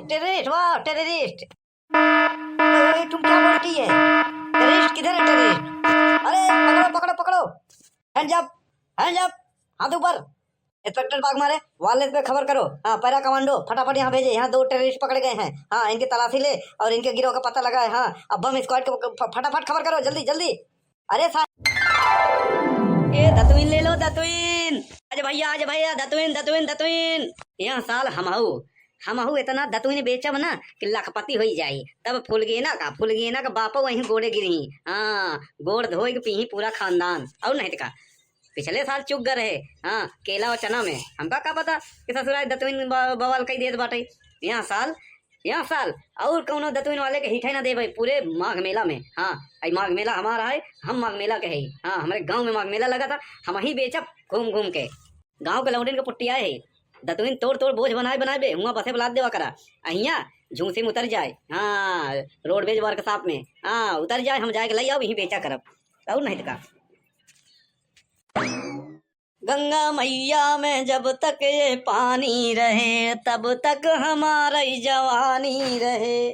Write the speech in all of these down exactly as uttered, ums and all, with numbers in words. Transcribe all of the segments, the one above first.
टेररिस्ट, वाह, टेररिस्ट। ओए, ओए, तुम क्या बोलती है? टेररिस्ट किधर है, टेररिस्ट? अरे, पकड़ो, पकड़ो, पकड़ो। Hands up, hands up, हाथ ऊपर। इंस्पेक्टर बाघमारे, वायरलेस पे खबर करो। हाँ, पैरा कमांडो, फटाफट यहाँ भेजे। यहाँ दो टेररिस्ट पकड़े गए हैं। हाँ, इनकी तलाशी ले और इनके गिरोह का पता लगाए। हाँ, अब बम स्क्वाड को फ-, फटाफट खबर करो, जल्दी, जल्दी। अरे सा-, ए, दतुइन ले लो, दतुइन। अरे भैया, अरे भैया, दतुइन, दतुइन, दतुइन। यहाँ साल हमहू, हमहू इतना दतुइन बेचब ना कि लखपति होई जाई। तब फुलगेना का, फुलगेना का बापो वहीं गोड़े गिरही। हाँ, गोड़ धोई के पीही पूरा खानदान। और नहीं तो का, पिछले साल चुग गए रहे। हाँ, केला और चना में। हमका का पता कि ससुराल दतुइन ब-, बवाल कई देत बाटे। यहाँ साल, यहाँ साल और कौनो दतुइन वाले के हिठे ना देबे पूरे माघ मेला में। हाँ, आई माघ मेला हमारा है, हम माघ मेला के है। हाँ, हमारे गाँव में माघ मेला लगा था, हम ही बेचब घूम घूम के। गाँव के लौंडिन के पुट्टिया है, दतुइन तोड़ तोड़ बोझ बनाए बनाए बे, हुआं बसे बलाद देवा करा। अहिया झूसी में उतर जाए, हाँ, रोडवेज वर्कशॉप में, हाँ, उतर जाए, हम जाए के लई आउब, यहीं बेचा करब। और नहीं तो का। गंगा मैया में जब तक ये पानी रहे, तब तक हमारी जवानी रहे।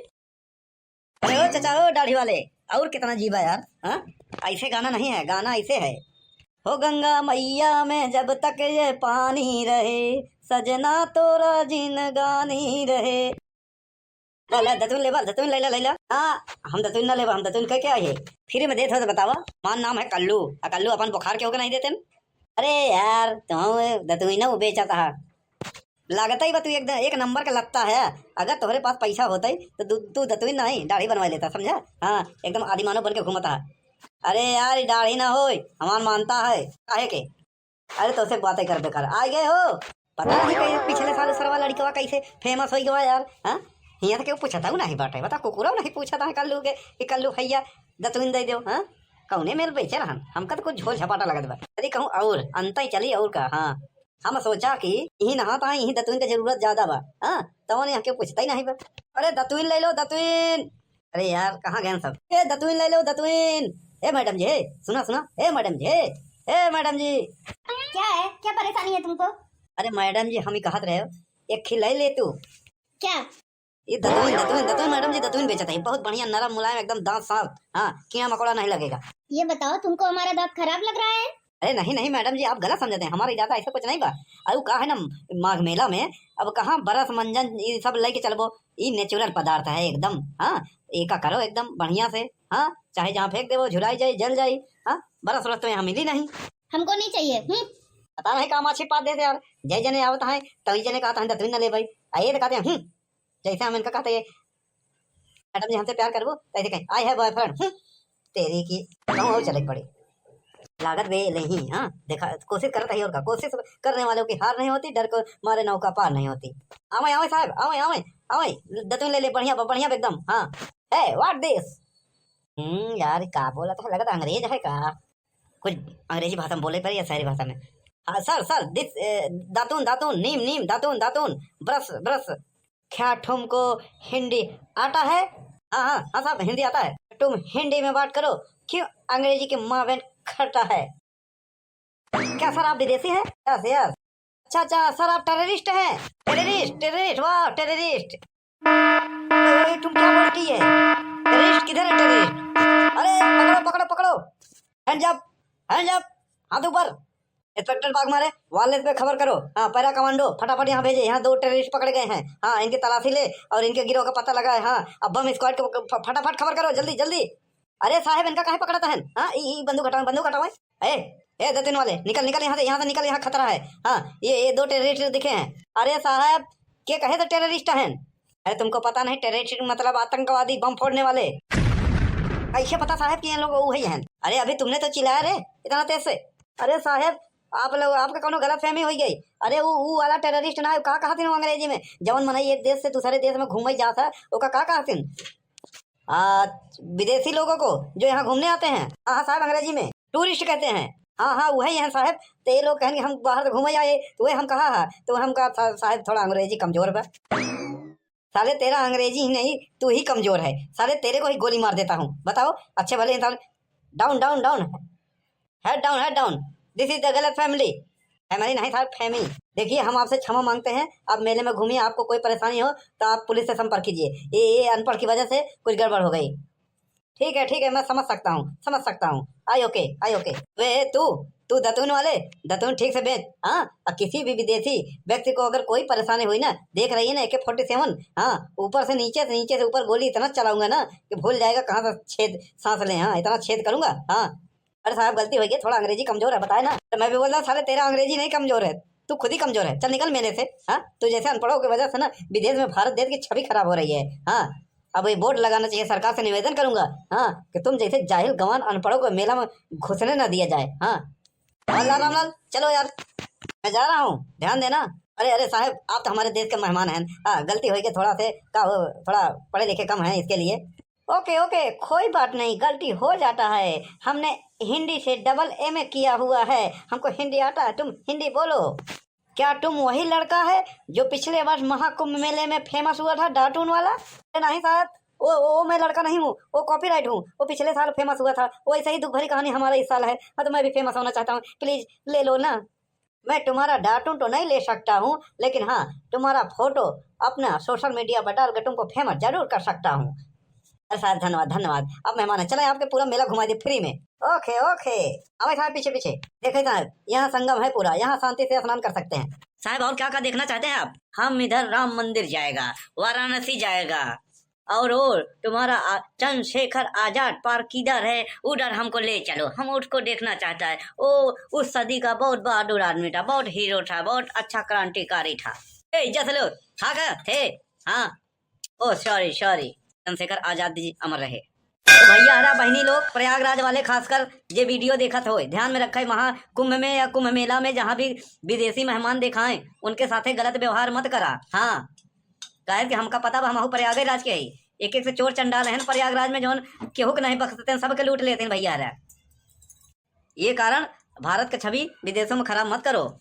अरे ओ चचा, ओ दाढ़ी वाले, और कितना जीवा यार, हाँ? ऐसे गाना नहीं है, गाना ऐसे है। हो गंगा मैया में जब तक ये पानी रहे, सजना तोरा जिनगानी रहे। ले, ले, दतुइन लेबा, दतुइन लैला, लैला। हाँ, हम दतुइन ना लेबा, हम दतुइन कह के आए हैं। फ्री में देत हो तो बतावा। हमार नाम है कल्लू, आ कल्लू अपन बुखार के होके नहीं देते न? अरे यार, तुम दतुइन ना बेचा था। लागत ही बा तू एकदम एक नंबर का लत्ता है। अगर तोहरे पास पैसा होता ही तो दू-, तू दतुइन नहीं दाढ़ी बनवा लेता, समझा? हाँ, एकदम आदिमानव बन के घूमता है। अरे यार, ई दाढ़ी ना होय, हमार मानता है। काहे के? अरे तोसे बातें कर बेकार आ गए हो। पता नहीं कहीं पिछले साल सरवा लड़कवा कैसे फेमस हो गवा यार। हाँ, हियाँ तो केहू पूछता हूँ नहीं बाटे, बता कुकुरा नहीं पूछता है कल्लू के कि कल्लू भैया दतुइन दे दो। हाँ, कौने मेल बेचे रहन, हमका तो कुछ झोल झपाटा लगत बा। यदि कहूँ और अंत ही चली और का। हाँ, हम सोचा कि यही नहाता है, यही दतुइन के जरूरत ज्यादा बा। हाँ, तवन यहाँ केहू पूछता ही नहीं बा। अरे दतुइन ले लो, दतुइन। अरे यार, कहाँ गए सब? ए, दतुइन ले लो, दतुइन। ए मैडम जी, ए, सुना, सुना। ए मैडम जी, ए, ए मैडम जी। क्या है? क्या परेशानी है तुमको? अरे मैडम जी, हम ही कहत रहे, एक खिलाई ले तू। क्या? ये दतुइन, दतुइन, दतुइन मैडम जी, दतुइन बेचत है, बहुत बढ़िया, नरम, मुलायम, एकदम दांत साफ। हाँ, कीड़ा मकोड़ा नहीं लगेगा। ये बताओ, तुमको हमारा दांत खराब लग रहा है? अरे नहीं, नहीं मैडम जी, आप गलत समझते हैं, हमारा इरादा ऐसा कुछ नहीं बा। अरे उ का है ना, माघ मेला में अब कहाँ ब्रश मंजन ये सब लेके चलबो, ई नेचुरल पदार्थ है एकदम। हाँ, एका करो एकदम बढ़िया से। हाँ, चाहे जहाँ फेंक देबो, झुराई जाई, जल जाई। हाँ, ब्रश व्रश तो यहाँ मिली नहीं। हमको नहीं चाहिए। हम्म। पता नहीं का माछी पाद देते यार, जय जने आवत है तभी जने कहता है दतुइन न ले भाई। आ ये तो कहते हैं, हम्म, जैसे हम इनका कहते हैं, मैडम जी हमसे प्यार करबो, तो ऐसे कहें, "I have boyfriend।" हम्म, तेरी की, कहूँ और चले के पड़ी। लागत बे नहीं, हाँ, देखा, कोशिश करत है और का, कोशिश करने वालों की हार नहीं होती, डर को मारे नौका पार नहीं होती। आवे, आवे साहब, आवे, आवे, आवे, दतुइन ले ले, बढ़िया बा, बढ़िया बा एकदम, हाँ। Hey, what this? हम्म, यार, का बोलत है, लगत अंग्रेज है का? कुछ अंग्रेजी भाषा में बोले पर या शहरी भाषा में? हाँ, sir, sir, this, ए, दातुन, दातुन, नीम, नीम, दातुन, दातुन, brush, brush। क्या तुमको हिंदी आता है? हाँ, हाँ, हाँ साहब, हिंदी आता है। तुम हिंदी में बात करो, क्यों अंग्रेजी की माँ बहन खटा है? क्या सर आप विदेशी हैं? Yes, yes। अच्छा, अच्छा, सर आप terrorist हैं? Terrorist, terrorist, वाह, terrorist। ओए, ओए, तुम क्या बोलती है? Terrorist किधर है, terrorist? अरे, पकड़ो, पकड़ो, पकड़ो। Hands up, hands up, हाथ ऊपर। इंस्पेक्टर बाघमारे, वायरलेस पे खबर करो। हाँ, पैरा कमांडो, फटाफट यहाँ भेजे। यहाँ दो terrorist पकड़े गए हैं। हाँ, इनकी तलाशी ले और इनके गिरोह का पता लगाए। हाँ, अब बम स्क्वाड को फ-, फटाफट खबर करो, जल्दी, जल्दी। अरे साहब, इनका काहे पकड़ता है? हाँ, ई, ई बंदूक हटाओ, बंदूक हटाओ। ए, ए, दतुइन वाले, निकल, निकल यहाँ से, यहाँ से निकल, यहाँ खतरा है। हाँ, ये, ये दो terrorist दिखे हैं। अरे साहब, के कहे तो terrorist हैं? अरे तुमको पता नहीं, terrorist मतलब आतंकवादी, बम फोड़ने वाले। कैसे पता साहब कि ये लोग वही हैं? अरे अभी तुमने तो चिल्लाया रे इतना तेज से। अरे साहब, आप लोग, आपका कौनो गलतफहमी हो गई। अरे वो, वो वाला terrorist ना है, का कहते हैं वो अंग्रेजी में, जवन मनई एक देश से दूसरे देश में घूमे जाता है, ओका का कहते हैं? आ, विदेशी लोगों को जो यहाँ घूमने आते हैं, हाँ, हाँ साहब, अंग्रेजी में tourist कहते हैं। हाँ, हाँ, वही हैं साहब। तो ये लोग कहेंगे हम बाहर से घूमे आए, तो वही हम कहा है, तो हम कहा, "सा-, साहब, थोड़ा अंग्रेजी कमजोर बा।" साले, तेरा अंग्रेजी ही नहीं, तू ही कमजोर है। साले, तेरे को ही गोली मार देता हूँ। बताओ, अच्छे भले इंसान। Down, down, down। Head down, head down। This is the गलत family। Family नहीं साहब, family। देखिए, हम आपसे क्षमा मांगते हैं, आप मेले में घूमिए, आपको कोई परेशानी हो तो आप पुलिस से संपर्क कीजिए। ये, ये अनपढ़ की वजह से कुछ गड़बड़ हो गई। ठीक है, ठीक है, मैं समझ सकता हूँ, समझ सकता हूँ। I okay, I okay। वे तू, तू दतून वाले, दतून ठीक से बेच, हाँ? और किसी भी विदेशी व्यक्ति को अगर कोई परेशानी हुई ना, देख रही है ना, AK forty seven, हाँ, ऊपर से नीचे, से नीचे से ऊपर गोली इतना चलाऊंगा ना कि भूल जाएगा कहाँ से छेद, सांस ले, हाँ, इतना छेद करूंगा, हाँ। अरे साहब, गलती हो गई, थोड़ा अंग्रेजी कमजोर है, बताए ना। तो मैं भी बोल रहा हूँ, साले, तेरा अंग्रेजी नहीं कमजोर है, तू खुद ही कमजोर है। चल निकल मेले से, हाँ? तू जैसे अनपढ़ों की वजह से ना विदेश में भारत देश की छवि खराब हो रही है, हाँ? अब ये बोर्ड लगाना चाहिए, सरकार से निवेदन करूंगा, हाँ, कि तुम जैसे जाहिल गंवार अनपढ़ों को मेला में घुसने ना दिया जाए, हाँ। रामलाल, रामलाल, चलो यार, मैं जा रहा हूँ, ध्यान देना। अरे, अरे साहब, आप तो हमारे देश के मेहमान हैं। हाँ, गलती हो गई, थोड़ा से का हो, थोड़ा पढ़े लिखे कम हैं इसके लिए। OK, OK, कोई बात नहीं, गलती हो जाता है। हमने हिंदी से double MA किया हुआ है, हमको हिंदी आता है, तुम हिंदी बोलो। क्या तुम वही लड़का है जो पिछले वर्ष महाकुंभ मेले में famous हुआ था, डाटून वाला? अरे नहीं साहब, वो, वो, वो मैं लड़का नहीं हूँ, वो copyright हूँ, वो पिछले साल famous हुआ था। वो ऐसे ही दुख भरी कहानी हमारा इस साल है। हाँ, तो मैं भी famous होना चाहता हूँ, please ले लो ना। मैं तुम्हारा डाटून तो नहीं ले सकता हूँ, लेकिन हाँ, तुम्हारा photo अपना social media पर डाल के तुमको famous जरूर कर सकता हूँ। अरे साहब, धन्यवाद, धन्यवाद। अब मेहमान है, चले आपके पूरा मेला घुमा दे free में। OK, OK। आवे साहब पीछे पीछे। देखे साहब, यहाँ संगम है पूरा, यहाँ शांति से स्नान कर सकते हैं। साहब, और क्या क्या देखना चाहते हैं आप? हम इधर राम मंदिर जाएगा, वाराणसी जाएगा, और, और तुम्हारा आ-, चंद्रशेखर आजाद park किधर है, उधर हमको ले चलो, हम उसको देखना चाहता है। ओ, उस सदी का बहुत बहादुर आदमी था, बहुत hero था, बहुत अच्छा क्रांतिकारी था। ए, इज्जत से लो, था क्या? थे? हाँ। ओ sorry, sorry, चंद्रशेखर आजाद जी अमर रहे। तो भैया हरा बहिनी लोग, प्रयागराज वाले खासकर जे video देखत होए, ध्यान में रखे, महाकुंभ में या कुंभ मेला में जहाँ भी विदेशी मेहमान देखाएं, उनके साथे गलत व्यवहार मत करा। हाँ, काहे कि हमका पता बा, हमहू प्रयागराज के हई। एक एक से चोर चंडाल हैं प्रयागराज में, जौन केहू के नहीं बख्शते हैं, सबके लूट लेते हैं भैया हरा। ये कारण भारत के छवि विदेशों में खराब मत करो।